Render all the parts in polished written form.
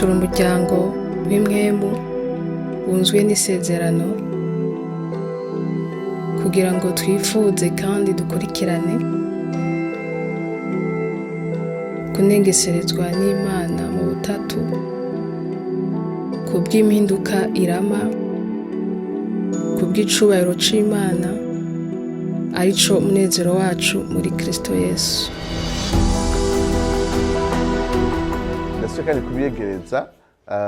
Turi umuryango w'impwemu wunzwe n'isezerano kugira ngo twifuze kandi dukurikirane kunengeserezwa n'Imana mu butatu kubw'impinduka irama, kubw'icubahiro c'Imana, arico munezero wacu muri Kristo Yesu. Ndasubiye kandi kubiyegereza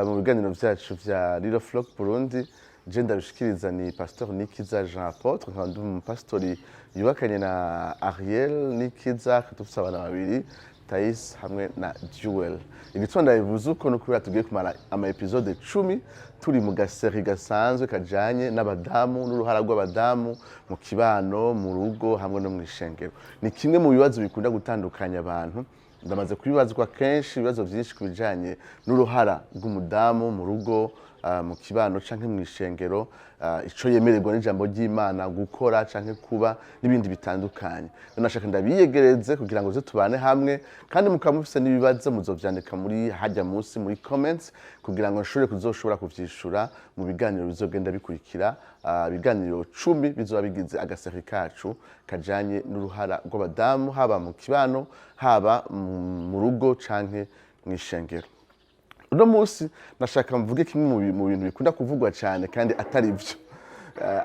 mu biganiro vyacu vya Little Flock Burundi. Je ndabishikiriza ni Pastor Nikiza Jean Apôtre, nkaba ndi umupastori yubakanye na Ariel Nikiza, dufise abana babiri, Thais hamwe na Jewel. Igituma ndabivuze uko ni ukubera tugiye kumara ama episode 10 turi mu gaseri gasanzwe kajanye n'abadamu n'uruhara rw'abadamu mu kibano, mu rugo hamwe no mw'ishengero. Ni kimwe mu bibazo bikunda gutandukanya abantu. Ndamaze kubibazwa kenshi ibibazo vyinshi ku bijanye n'uruhara rw'umudamu mu rugo, mu kibano canke mw'ishengero, ico yemererwa n'ijambo ry'Imana gukora canke kuba n'ibindi bitandukanye. Rero nashaka ndabiyegereze kugira ngo tuze tubane hamwe, kandi mukaba mufise n'ibibazo muzovyandika muri harya munsi muri comments kugira ngo nshobore kuzoshobora kuvyishura mu biganiro bizogenda bikurikira. Ibiganiro 10 bizoba bigize agaseri kacu kajanye n'uruhara rw'abadamu, haba mu kibano, haba mu rugo canke mw'ishengero. Uno munsi nashaka mvuge kimwe mu bintu bikunda kuvugwa cyane kandi atari byo.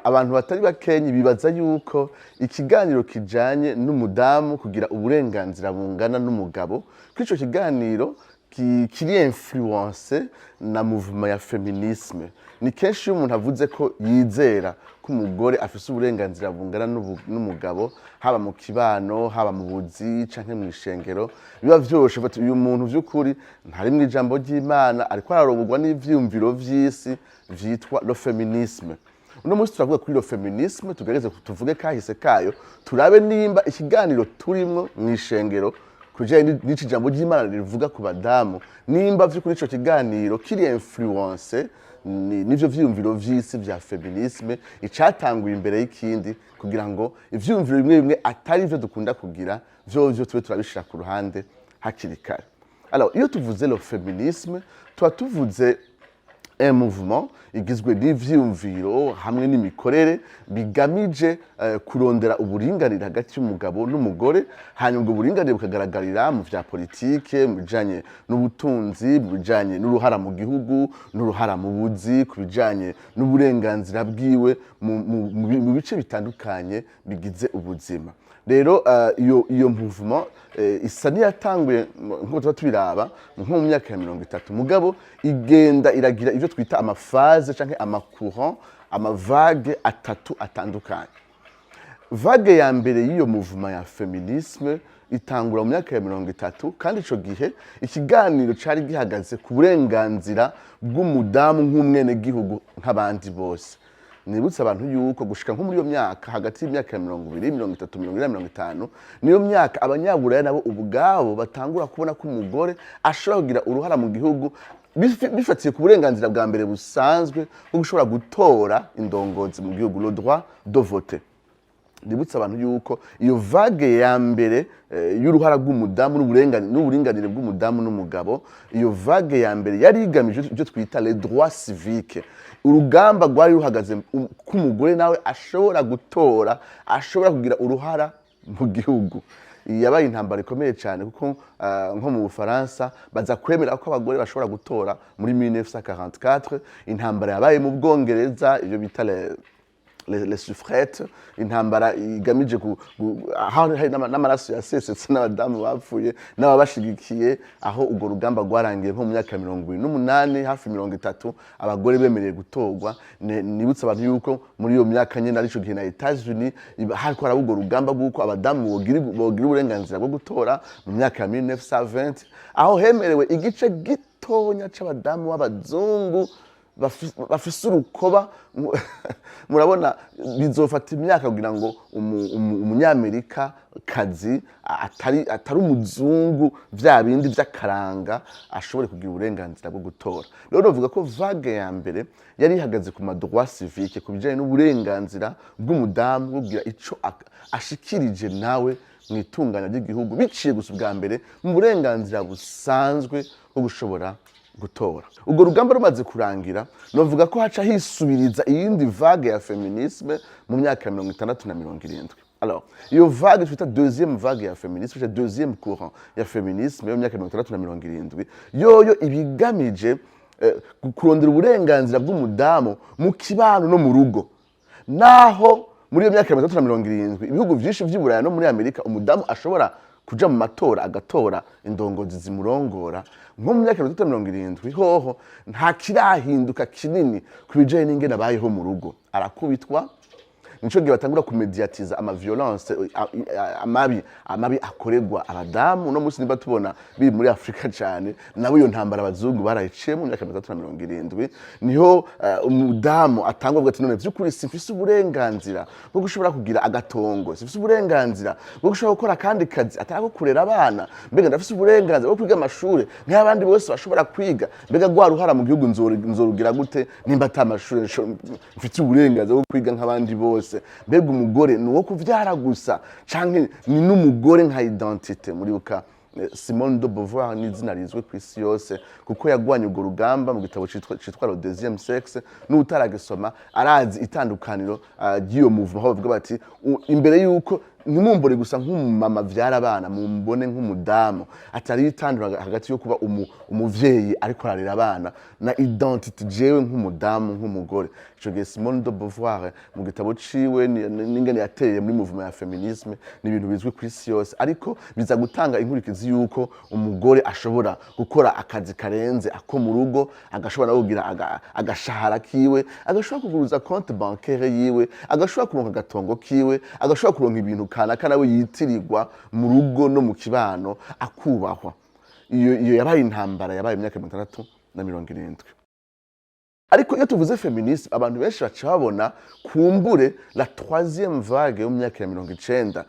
Abantu batari bakenyi bibaza yuko ikiganiro kijanye n'umudamu kugira uburenganzira bungana n'umugabo, ko ico kiganiro kiri influencé na mouvement ya féminisme. Ni kenshi iyo umuntu avuze ko yizera ko umugore afise uburenganzira bungana n'umugabo, haba mu kibano, haba mu buzi canke mw'ishengero, biba vyoroshe bati uyu muntu vy'ukuri ntari mw'ijambo ry'Imana, ariko ararobogwa n'ivyiyumviro vy'isi vyitwa le féminisme. Uno munsi turavuga kuri le féminisme, tugerageze tuvuge kahise kayo, turabe nimba ikiganiro turimwo mw'ishengero kujanye n'ici jambo ry'Imana rivuga ku badamu, nimba vy'ukuri ico kiganiro kiri influencé n'ivyo vyiyumviro vy'isi vya féminisme, icatanguye imbere y'ikindi, kugira ngo ivyiyumviro bimwe bimwe atari ivyo dukunda kugira vyovyo tube turabishira ku ruhande hakiri kare. Alors, iyo tuvuze le féminisme, tuba tuvuze un mouvement igizwe n'ivyiyumviro hamwe n'imikorere bigamije kurondera uburinganire hagati y'umugabo n'umugore, hanyuma ubwo buringanire bukagaragarira mu vya politike, mu bijanye n'ubutunzi, mu bijanye n'uruhara mu gihugu, n'uruhara mu buzi, ku bijanye n'uburenganzira bwiwe mu bice bitandukanye bigize ubuzima. Rero iyo mouvement isa niyatanguye nkuko tuba tubiraba nko mu myaka ya 30, mugabo igenda iragira ivyo twita ama phases canke ama courants, ama vagues atatu atandukanye. Vague ya mbere y'iyo mouvement ya féminisme itangura mu myaka ya 30, kandi ico gihe ikiganiro cari gihagaze ku burenganzira bw'umudamu nk'umwenegihugu nk'abandi bose. Nibutse abantu yuko gushika nko muri iyo myaka, hagati y'imyaka ya 20, 30, 40, 50, niyo myaka abanyaburaya nabo ubwabo batangura kubona ko umugore ashobora kugira uruhara mu gihugu bifatiye ku burenganzira bwa mbere busanzwe bwo gushobora gutora indongozi mu gihugu, le droit de voter. Nibutse abantu yuko iyo vague ya mbere y'uruhara rw'umudamu n'uburinganire bw'umudamu n'umugabo, iyo vague ya mbere yari igamije ibyo twita les droits civiques. Urugamba rwari ruhagaze ko umugore nawe ashobora gutora, ashobora kugira uruhara mu gihugu. Iyi yabaye intambara ikomeye cyane, kuko nko mu Bufaransa baza kwemera ko abagore bashobora gutora muri 1944. Intambara yabaye mu Bwongereza, ibyo bita les suffragettes, intambara igamije aho hari n'amaraso yasesetse n'abadamu bapfuye n'ababashigikiye, aho urwo rugamba rwarangiye nko mu myaka ya 28, hafi 30, abagore bemerewe gutorwa. Nibutse abantu yuko muri iyo myaka nyene, arico gihe na Etats-Unis hariko haraba urwo rugamba rw'uko abadamu bogira uburenganzira bwo gutora mu myaka ya 1920, aho hemerewe igice gitonya c'abadamu b'abazungu bafise urukoba. Murabona bizofata imyaka kugira ngo umunyamerika kazi atari umuzungu, vya bindi vy'akaranga, ashobore kugira uburenganzira bwo gutora. Rero novuga ko vague ya mbere yari ihagaze ku ma droits civiques, ku bijanye n'uburenganzira bw'umudamu bwo kugira ico ashikirije nawe mu itunganya ry'igihugu, biciye gusa ubwa mbere mu burenganzira busanzwe bwo gushobora Gutora. Urwo rugamba rumaze kurangira, novuga ko haca hisubiriza iyindi vague ya féminisme mu myaka ya 60 na 70. Alors, iyo vague twita deuxième vague ya féminisme, cyangwa deuxième courant ya féminisme yo mu myaka ya 60 na 70, yoyo ibigamije kurondera uburenganzira bw'umudamu mu kibano no mu rugo. Naho muri iyo myaka ya 60 na 70 ibihugu vyinshi vy'i Buraya no muri Amerika umudamu ashobora kuja mu matora, agatora indongozi zimurongora, nko mu myaka ya 60 na 70 hoho nta kirahinduka kinini ku bijanye n'ingene abayeho mu rugo. Arakubitwa, nico gihe batangura kumediatiza ama violence, amabi akorerwa abadamu. No munsi niba tubona biri muri Afrika cyane, nabo iyo ntambara abazungu barayiciye mu myaka 60 na 70. Niho umudamu atangwa avuga ati: "None vy'ukuri simfise uburenganzira bwo gushobora kugira agatongo? Simfise uburenganzira bwo gushobora gukora akandi kazi atari ako kurera abana? Mbega ndafise uburenganzira bwo kwiga amashure nk'abandi bose bashobora kwiga? Mbega rwa ruhara mu gihugu nzorugira gute nimba ata mashure mfite uburenganzira bwo kwiga nk'abandi bose? Mbega umugore ni uwo kuvyara gusa, canke ni n'umugore nka identité?" Muribuka Simone de Beauvoir ni izina rizwi ku isi yose kuko yagwanye urwo rugamba mu gitabo citwa Le Deuxième Sexe. N'utaragisoma arazi itandukaniro ry'iyo mouvement, aho bavuga bati: "Imbere yuko ntimumbone gusa nk'umumama vyara abana, mumbone nk'umudamu." Atari itandura hagati yo kuba umuvyeyi ariko ararera abana na identité jewe nk'umudamu, nk'umugore. Ico gihe Simone de Beauvoir mu gitabo ciwe n'ingene yateye muri mouvement ya féminisme ni ibintu bizwi ku isi yose, ariko biza gutanga inkurikizi yuko umugore ashobora gukora akazi karenze ako mu rugo, agashobora no kugira agashahara kiwe, agashobora kuguruza compte bancaire yiwe, agashobora kuronka agatongo kiwe, agashobora kuronka ibintu kanaka nawe yitirirwa mu rugo no mu kibano, akubahwa. Iyo yabaye intambara yabaye imyaka 60 na 70. Ariko iyo tuvuze féminisme, abantu benshi baca babona kumbure la troisième vague yo mu myaka ya 90,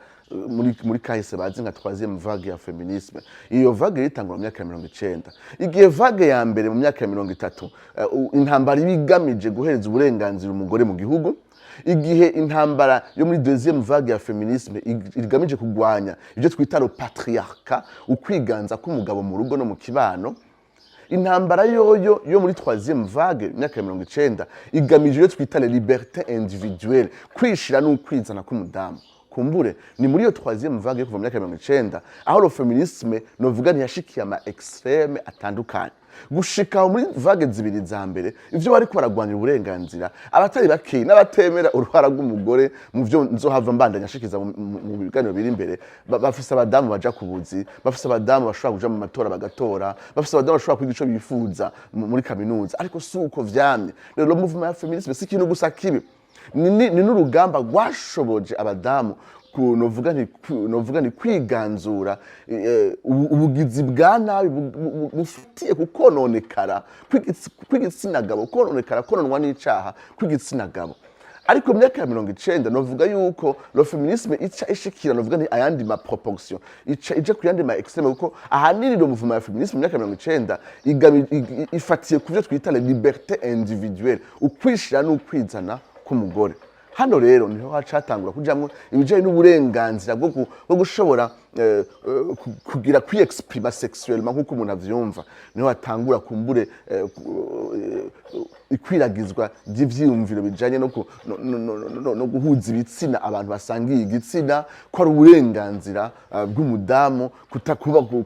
muri kahise bazi nka troisième vague ya féminisme. Iyo vague yitangura mu myaka ya 90. Igihe vague ya mbere mu myaka ya 30, intambara iba igamije guhereza uburenganzira umugore mu gihugu, igihe intambara yo muri deuxième vague ya féminisme igamije kugwanya ibyo twita le patriarcat, ukwiganza k'umugabo mu rugo no mu kibano, intambara yoyo yo muri troisième vague, imyaka ya 90, igamije iyo twita les libertés individuelles, kwishira n'ukwizana k'umudamu. Kumbure ni muri iyo troisième vague yo kuva mu myaka ya 90 aho le féminisme novuga ntiyashikiye ama extrême atandukanye. Gushika aho muri vague zibiri za mbere, ivyo bariko baragwanira uburenganzira, abatari bakeyi n'abatemera uruhara rw'umugore mu vyo nzohava mbandanya ashikiza mu biganiro biri imbere, bafise abadamu baja ku buzi, bafise abadamu bashobora kuja mu matora bagatora, bafise abadamu bashobora kwiga ico bifuza muri kaminuza. Ariko si uko vyamye. Rero mouvement ya féminisme si ikintu gusa kibi, ni n'urugamba rwashoboje abadamu novuga nti kwiganzura ubugizi bwa nabi bufitiye ku kononekara kw'igitsina gabo, kononekara, kononwa n'icaha kw'igitsina gabo. Ariko mu myaka ya 90 novuga yuko le féminisme ica ishikira, novuga nti, ayandi ma proportion, ica ija ku yandi ma extrême, kuko ahanini le mouvement ya féminisme mu myaka ya 90 ifatiye ku byo twita les libertés individuelles, ukwishira n'ukwizana k'umugore. Hano rero niho hacatangura kujamwo ibijanye n'uburenganzira bwo gushobora kugira kwiexprima sexuellement nk'uko umuntu avyumva. Niho hatangura kumbure ikwiragizwa ry'ivyiyumviro bijanye no guhuza ibitsina, abantu basangiye igitsina, ko ari uburenganzira bw'umudamu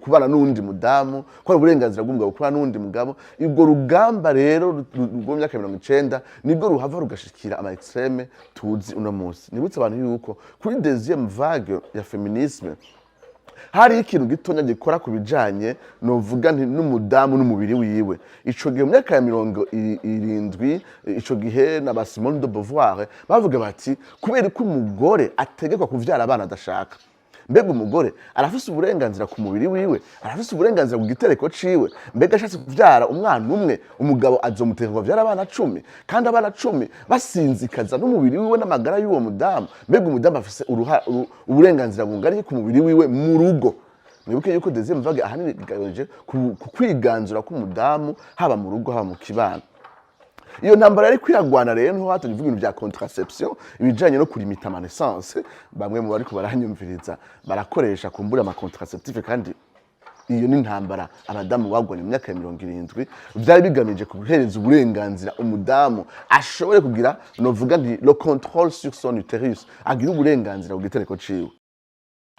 kubana n'uwundi mudamu, ko ari uburenganzira bw'umugabo kubana n'uwundi mugabo. Urwo rugamba rero rwo mu myaka ya 90 nibwo ruhava rugashikira ama extrême tuzi uno munsi. Nibutse abantu yuko kuri deuxième vague ya féminisme hari ikintu gitonya gikora ku bijanye, novuga nti, n'umudamu n'umubiri wiwe. Ico gihe mu myaka ya 70, ico gihe na ba Simone de Beauvoir bavuga bati: "Kubera ko umugore ategekwa kuvyara abana adashaka? Mbega umugore arafise uburenganzira ku mubiri wiwe? Arafise uburenganzira ku gitereko ciwe? Mbega ashatse kuvyara umwana umwe, umugabo azomutegeka kuvyara abana 10, kandi abana 10 basinzikaza n'umubiri wiwe n'amagara y'uwo mudamu? Mbega umudamu afise uburenganzira bungana iki ku mubiri wiwe mu rugo?" Mwibuke yuko deuxième vague ahanini igamije ku kwiganzura k'umudamu, haba mu rugo, haba mu kibano. Iyo ntambara yari kwiragwana rero niho hatangiye ivuga ibintu bya contraception, ibijanye no kurimita ama naissance. Bamwe mu bariko baranyumviriza barakoresha kumbura ama contraceptif, kandi Iyo ni intambara abadamu bagwanye mu myaka ya 70. Byari bigamije guhereza uburenganzira umudamu ashobore kugira, novuga nti, le contrôle sur son utérus, agira uburenganzira ku gitereko ciwe.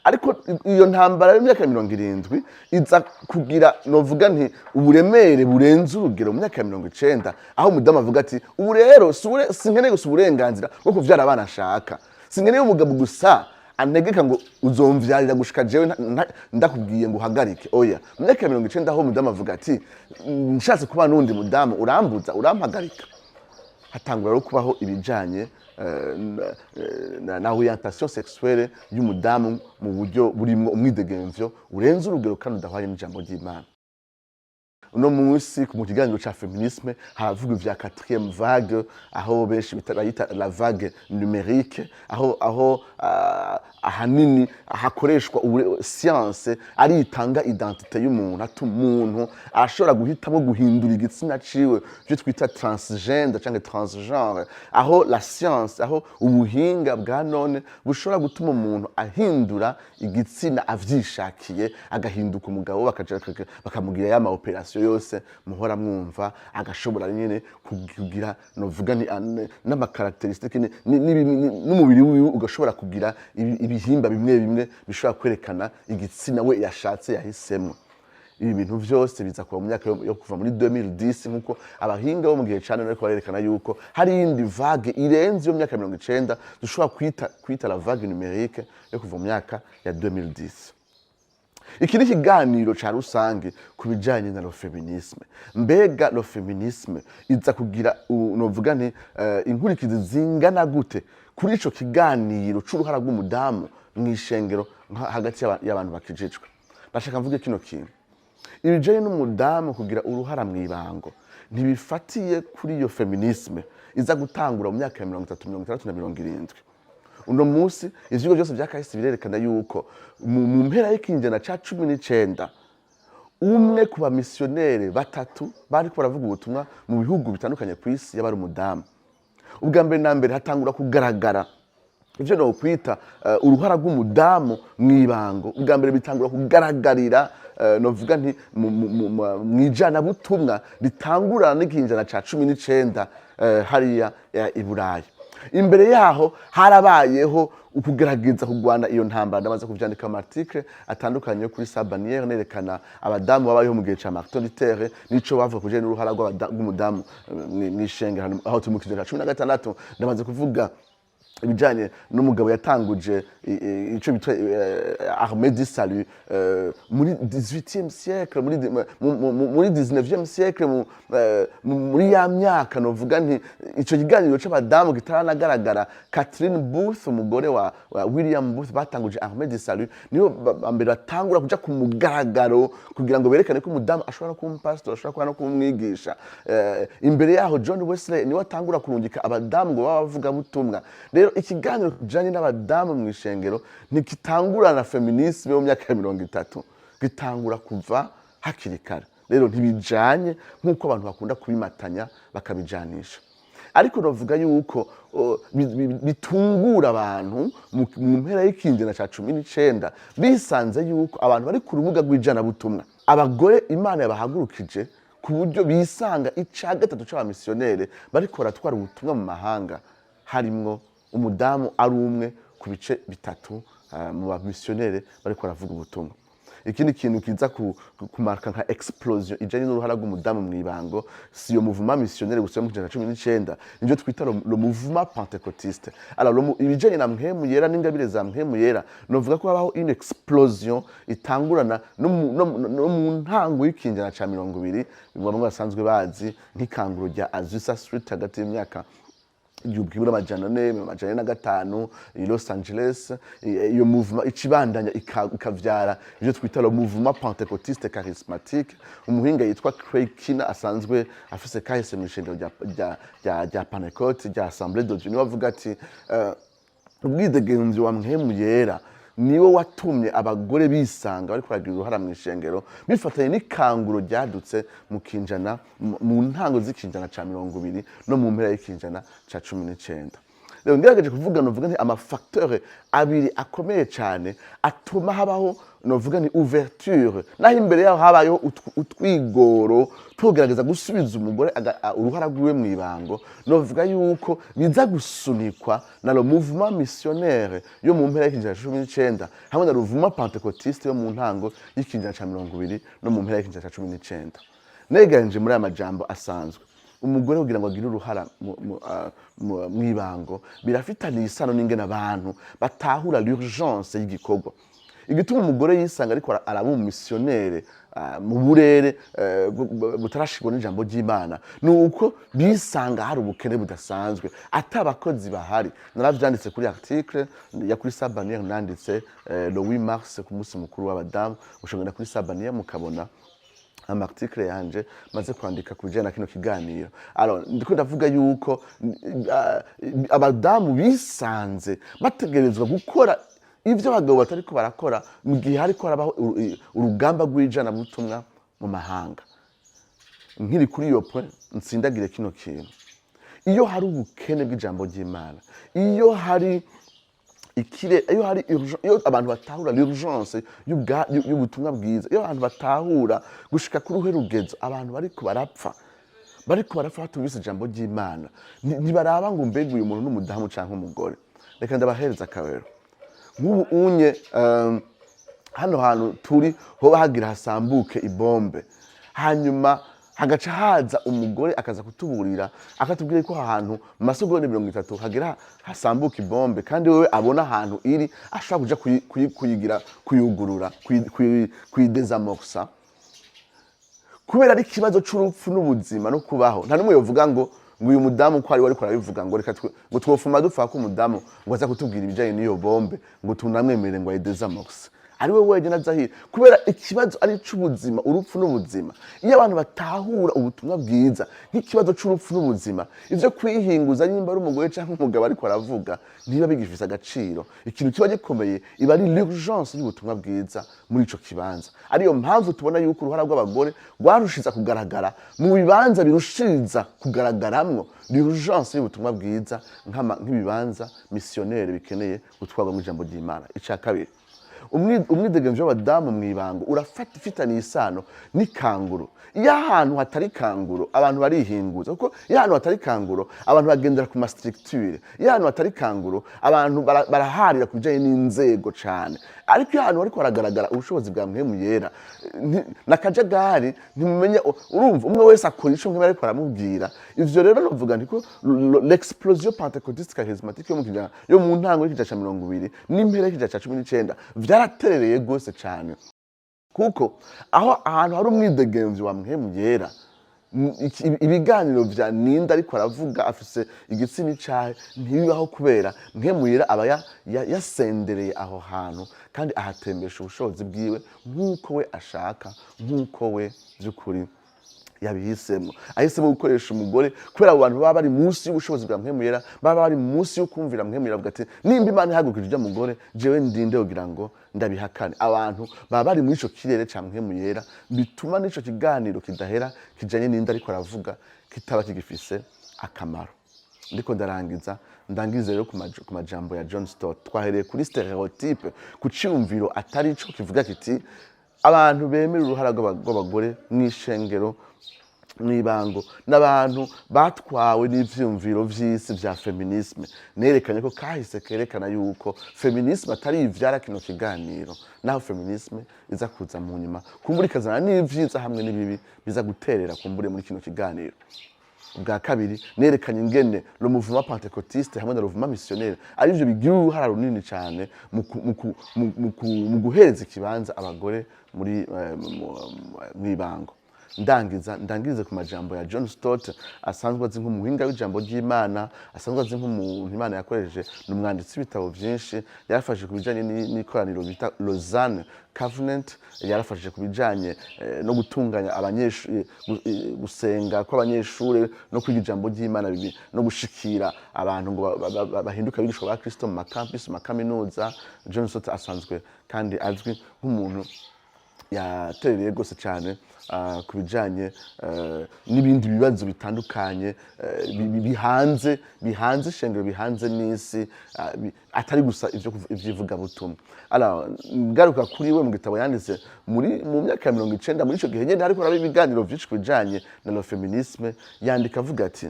Ariko iyo ntambara y'imyaka ya 70 iza kugira, novuga nti, uburemere burenze urugero mu myaka ya 90, aho umudamu avuga ati: "Ubu rero sinkeneye gusa uburenganzira bwo kuvyara abana nshaka, sinkeneye umugabo gusa antegeka ngo uzomvyarira gushika jewe ndakubwiye ngo uhagarike." Oya, mu myaka ya 90, aho umudamu avuga ati: "Nshatse kuba n'uwundi mudamu, urambuza, urampagarika." Hatangura rero kubaho ibijanye na orientation sexuelle y'umudamu mu buryo burimwo umwidegemvyo urenze urugero kandi udahwanye n'ijambo ry'Imana. Uno munsi mu kiganiro ca féminisme haravuga ivya quatrième vague, aho benshi bayita la vague numérique, aho ahanini hakoreshwa science ari itanga identité y'umuntu, ati umuntu arashobora guhitamo guhindura igitsina ciwe, ivyo twita transgender canke transgenre, aho la science, aho ubuhinga bwa none bushobora gutuma umuntu ahindura igitsina avyishakiye, agahinduka umugabo, bakaja bakamugira ya ma opération yose muhora mwumva, agashobora nyene kugira, novuga ni n'ama caractéristiques n'umubiri wiwe ugashobora kugira ibihimba bimwe bimwe bishobora kwerekana igitsina we yashatse, yahisemo. Ibi bintu vyose biza kuba mu myaka yo kuva muri 2010, nkuko abahinga bo mu gihe ca none bariko barerekana yuko hari iyindi vague irenze iyo myaka ya 90, dushobora kwita la vague numérique yo kuva mu myaka ya 2010. Iki ni ikiganiro ca rusange ku bijanye na le féminisme. Mbega le féminisme iza kugira novuga nti inkurikizi zingana gute kuri ico kiganiro c'uruhara rw'umudamu mw'ishengero hagati y'abantu bakijijwe? Ndashaka mvuge kino kintu: ibijanye n'umudamu kugira uruhara mw'ibango ntibifatiye kuri iyo féminisme iza gutangura mu myaka ya 30, 60 na 70. Uno munsi ivyigwa byose vya kahise birerekana yuko mu mpera y'ikinjana ca 19, umwe ku bamisiyoneri batatu bariko baravuga ubutumwa mu bihugu bitandukanye ku isi yaba ari umudamu. Ubwa mbere na mbere hatangura kugaragara ivyo nokwita uruhara rw'umudamu mw'ibango. Ubwa mbere bitangura kugaragarira, novuga nti, mw'ijanabutumwa ritangurana n'ikinjana ca 19 hariya i Burayi. Imbere yaho harabayeho ukugerageza kurwana iyo ntambara. Ndamaze kuvyandika mu article atandukanye yo kuri Sabaniere, nerekana abadamu babayeho mu gihe ca Martin Luther nico bavuga kujanye n'uruhara rw'umudamu mw'ishengero, aho turi mu kinjana ca 16. Ndamaze kuvuga ibijanye n'umugabo yatanguje ico bitwa armée du salut muri 18e siècle, muri 19e siècle, muri ya myaka, novuga nti, ico kiganiro c'abadamu kitaranagaragara. Catherine Booth, umugore wa William Booth, batanguje armée du salut, nibo ba mbere batangura kuja ku mugaragaro kugira ngo berekane ko umudamu ashobora kuba umupasitori, ashobora kuba no kuba umwigisha. Imbere yaho John Wesley niwe atangura kurungika abadamu ngo babe abavugabutumwa. Rero ikiganiro kijanye n'abadamu mu ishengero ntikitangura na féminisme yo mu myaka ya 30, gitangura kuva hakiri kare. Rero ntibijanye nk'uko abantu bakunda kubimatanya bakabijanisha. Ariko navuga yuko bitungura abantu mu mpera y'ikinjana ca 19, bisanze yuko abantu bari ku rubuga rw'ijanabutumwa, abagore Imana yabahagurukije, ku buryo bisanga ica gatatu c'abamisiyonere bariko baratwara ubutumwa mu mahanga harimwo umudamu ari umwe ku bice bitatu mu bamisiyonere bariko baravuga ubutumwa. Ikindi kintu kiza kumarka nka explosion ijanye n'uruhara rw'umudamu mw'ibango si iyo mouvement missionnaire gusa yo mu kinjana 19, nivyo twita le mouvement pentecôtiste. Alors ibijanye na Mpwemu Yera n'ingabire za Mpwemu Yera, novuga ko habaho une explosion itangurana no mu ntango y'ikinjana ca 20, bamwe basanzwe bazi nk'ikanguro rya Azusa Street hagati y'imyaka 1400, 405 i Los Angeles. Iyo mouvement icibandanya ikavyara ivyo twita le mouvement pentecôtiste charismatique. Umuhinga yitwa Craig Keener, asanzwe afise kahise mw'ishengero rya Pentecôte, rya Assemblée de Dieu, niwe avuga ati ubwidegemvyo wa Mpwemu Yera niwe watumye abagore bisanga bariko baragira uruhara mu ishengero, bifatanye n'ikanguro ryadutse mu kinjana mu ntango z'ikinjana ca 20 no mu mpera y'ikinjana ca 19. Rero ngerageje kuvuga, novuga nti ama facteurs abiri akomeye cyane atuma habaho, novuga ni ouverture, naho imbere yaho habayeho utwigoro tugerageza gusubiza umugore uruhara rwiwe mu ibango. Novuga yuko biza gusunikwa na le mouvement missionnaire yo mu mpera y'ikinjana ca 19 hamwe na mouvement pentecôtiste yo mu ntango y'ikinjana ca 20 no mu mpera y'ikinjana ca 19. Negeranije muri aya majambo asanzwe, umugore kugira ngo agire uruhara mw'ibango birafitaniye isano n'ingene abantu batahura l'urgence y'igikorwa. Igituma umugore yisanga ariko araba umumisiyonere mu burere butarashirwa n'ijambo ry'Imana ni uko bisanga hari ubukene budasanzwe, ata abakozi bahari. Naravyanditse kuri article ya kuri Sabanière nanditse le 8 mars, ku munsi mukuru w'abadamu. Ushobora kuri Sabanière mukabona ama article yanje maze kwandika ku bijyanye na kino kiganiro. Alors, ndiko ndavuga yuko abadamu bisanze bategerezwa gukora ivyo abagabo batariko barakora mu gihe hariko harabaho urugamba rw'ijanabutumwa mu mahanga. Nkiri kuri iyo point, nsindagire kino kintu: iyo hari ubukene bw'ijambo ry'Imana, iyo hari ikire, iyo hari iyo abantu batahura l'urgence y'ubutumwa bwiza, iyo abantu batahura gushika kuri uruhe rugezo abantu bariko barapfa batumvise ijambo ry'Imana, ntibaraba ngo mbega uyu muntu n'umudamu canke umugore. Reka ndabahereza akarorero. Nk'ubu unye hano hantu turi hoba hagira hasambuke ibombe, hanyuma hagaca haza umugore akaza kutuburira, akatubwira ko ahantu mu masegonda 30 hagira hasambuka ibombe, kandi wewe abona ahantu iri, ashobora kuja kuyigira, kuyugurura, kuyi désamorcer, kubera ari ikibazo c'urupfu n'ubuzima no kubaho. Nta n'umwe yovuga ngo uyu mudamu ko ari we ariko arabivuga, ngo reka ngo twofuma dupfa ko umudamu ngo aza kutubwira ibijanye n'iyo bombe, ngo tunamwemere ngo ayi désamorce ari we wenyine azahira, kubera ikibazo ari ic'ubuzima, urupfu n'ubuzima. Iyo abantu batahura ubutumwa bwiza nk'ikibazo c'urupfu n'ubuzima, ivyo kwihinguza nimba ari umugore canke umugabo ariko aravuga ntibiba bigifise agaciro. Ikintu kiba gikomeye iba ari l'urgence y'ubutumwa bwiza muri ico kibanza. Ariyo mpamvu tubona yuko uruhara rw'abagore rwarushiza kugaragara mu bibanza birushiriza kugaragaramwo l'urgence y'ubutumwa bwiza, nk'ibibanza missionnaire bikeneye gutwarwamo ijambo ry'Imana. Ica kabiri, umwidegemvyo w'abadamu mw'ibango urafitaniye isano n'ikanguro. Iyo ahantu hatari kanguro, abantu barihinguza, kuko iyo ahantu hatari kanguro, abantu bagendera ku ma structure. Iyo ahantu hatari kanguro, abantu baraharira ku bijanye n'inzego cane. Ariko iyo ahantu hariko haragaragara ubushobozi bwa Mpwemu Yera n'akajagari, ntimumenya, urumva umwe wese akora ico Mpwemu ariko aramubwira. Ivyo rero novuga nti ko l'explosion pentecôtiste charismatique yo mu kijana, yo mu ntango y'ikijana ca 20 n'impera y'ikijana ca 19 vyaraterereye gose cane, kuko aho ahantu hari umwidegemvyo wa Mpwemu Yera, ibiganiro vya ninde ariko aravuga, afise igitsina icahe, ntibibaho, kubera Mpwemu Yera aba yasendereye aho hantu kandi ahatembesha ubushobozi bwiwe nk'uko we ashaka, nk'uko we vy'ukuri yabihisemo. Ahisemo gukoresha umugore kubera abo bantu baba bari munsi y'ubushobozi bwa Mpwemu Yera, baba bari munsi yo kumvira Mpwemu Yera, avuga ati: "Nimba Imana ihagurukije ujya mugore, jewe ndinde kugira ngo ndabihakane?" Abantu baba bari muri ico kirere ca Mpwemu Yera, bituma n'ico kiganiro kidahera kijanye n'inde ariko aravuga kitaba kigifise akamaro. Ndiko ndarangiza, ndangize rero ku majambo ya John Stott. Twahereye kuri stéréotype, ku ciyumviro atari ico kivuga kiti abantu bemera uruhara rw'abagore mw'ishengero, mw'ibango, n'abantu batwawe n'ivyiyumviro vy'isi vya féminisme. Nerekanye ko kahise kerekana yuko féminisme atari ivyara kino kiganiro, naho féminisme iza kuza mu nyuma, kumbura ikazana n'ivyiza hamwe n'ibibi biza guterera kumbure muri kino kiganiro. Ubwa kabiri, nerekanye ingene le mouvement pentecôtiste hamwe na le mouvement missionnaire arivyo bigira uruhara runini cyane mu guhereza ikibanza abagore muri mw'ibango. Ndangiza, ndangirize ku majambo ya John Stott, asanzwe azi nk'umuhinga w'ijambo ry'Imana, asanzwe azi nk'umuntu Imana yakoresheje. Ni umwanditsi w'ibitabo byinshi, yarafashe ku bijanye n'ikoraniro bita Lausanne Covenant, yarafashije ku bijanye no gutunganya abanyeshuri, gusenga kw'abanyeshuri no kwiga ijambo ry'Imana no gushikira abantu ngo bahinduke abigishwa ba Kristo mu ma campus, mu makaminuza. John Stott asanzwe kandi azwi nk'umuntu Yaterereye rwose cyane ku bijanye n'ibindi bibazo bitandukanye bihanze ishengero, bihanze n'isi, atari gusa ivyo ivy'ivugabutumwa. Alors, ngaruka kuri we mu gitabo yanditse mu myaka ya 90, muri ico gihe nyene hariko haraba ibiganiro vyinshi ku bijanye na le féminisme, yandika avuga ati: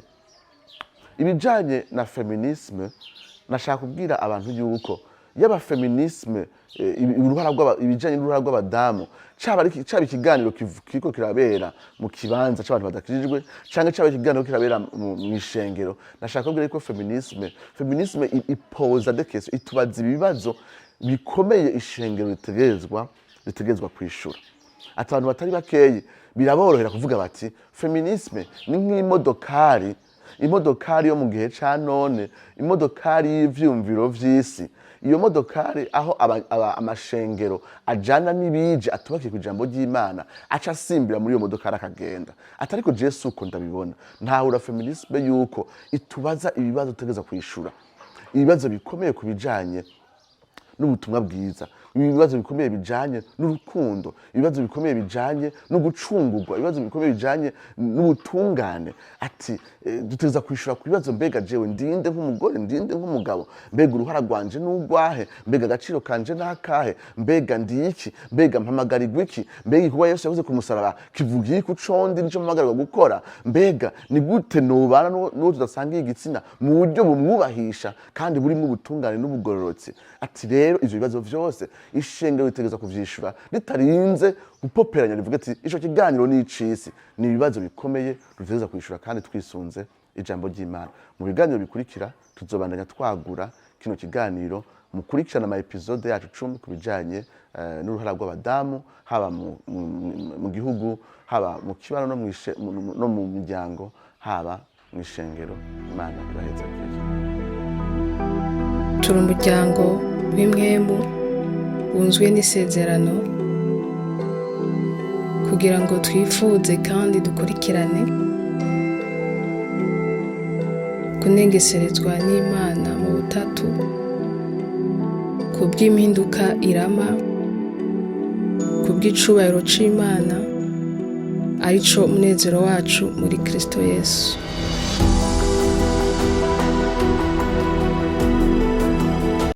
"Ibijanye na féminisme, nashaka kubwira abantu yuko yaba féminisme, ibijanye n'uruhara rw'abadamu, caba ikiganiro kiriko kirabera mu kibanza c'abantu badakijijwe, canke caba ikiganiro kirabera mw'ishengero, nashaka kubwira yuko féminisme ipoza des questions, itubaza ibibazo bikomeye ishengero ritegerezwa kwishura." Ati abantu batari bakeyi biraborohera kuvuga bati féminisme ni nk'imodokari, imodokari yo mu gihe ca none, imodokari y'ivyumviro vy'isi. Iyo modokari aho amashengero ajana n'ibije atubakiye ku ijambo ry'Imana, aca asimbira muri iyo modokari akagenda. Ati ariko jewe uko ndabibona, ntahura féminisme yuko itubaza ibibazo tutegereza kwishura, ibibazo bikomeye ku bijanye n'ubutumwa bwiza, ibibazo bikomeye bijanye n'urukundo, ibibazo bikomeye bijanye no gucungurwa, ibibazo bikomeye bijanye n'ubutungane. Ati dutegereza kwishura ku bibazo: mbega jewe ndinde nk'umugore, ndinde nk'umugabo? Mbega uruhara rwanje n'urwahe? Mbega agaciro kanje n'akahe? Mbega ndiki? Mbega mpamagarirwa iki? Mbega igikorwa Yesu yakoze ku musaraba kivuga iki ucondi nico mpamagarirwa gukora? Mbega ni gute nobana n'uwo tudasangiye igitsina mu buryo bumwubahisha kandi burimo ubutungane n'ubugororotsi? Ati rero ivyo bibazo vyose ishengero ritegerezwa kuvyishura ritarinze gupoperanya, rivuga ati ico kiganiro ni icisi. Ni ibibazo bikomeye dutegerezwa kwishura kandi twisunze ijambo ry'Imana. Mu biganiro bikurikira tuzobandanya twagura kino kiganiro, mukurikirana ama épisodes yacu 10 ku bijanye n'uruhara rw'abadamu, haba mu gihugu, haba mu kibano, no mu miryango, haba mu ishengero. Imana ibahezagire. Turi umuryango w'impwemu wunzwe n'isezerano kugira ngo twifuze kandi dukurikirane kunengeserezwa n'Imana mu butatu ku bw'impinduka irama, ku bw'icubahiro c'Imana, arico munezero wacu muri Kristo Yesu.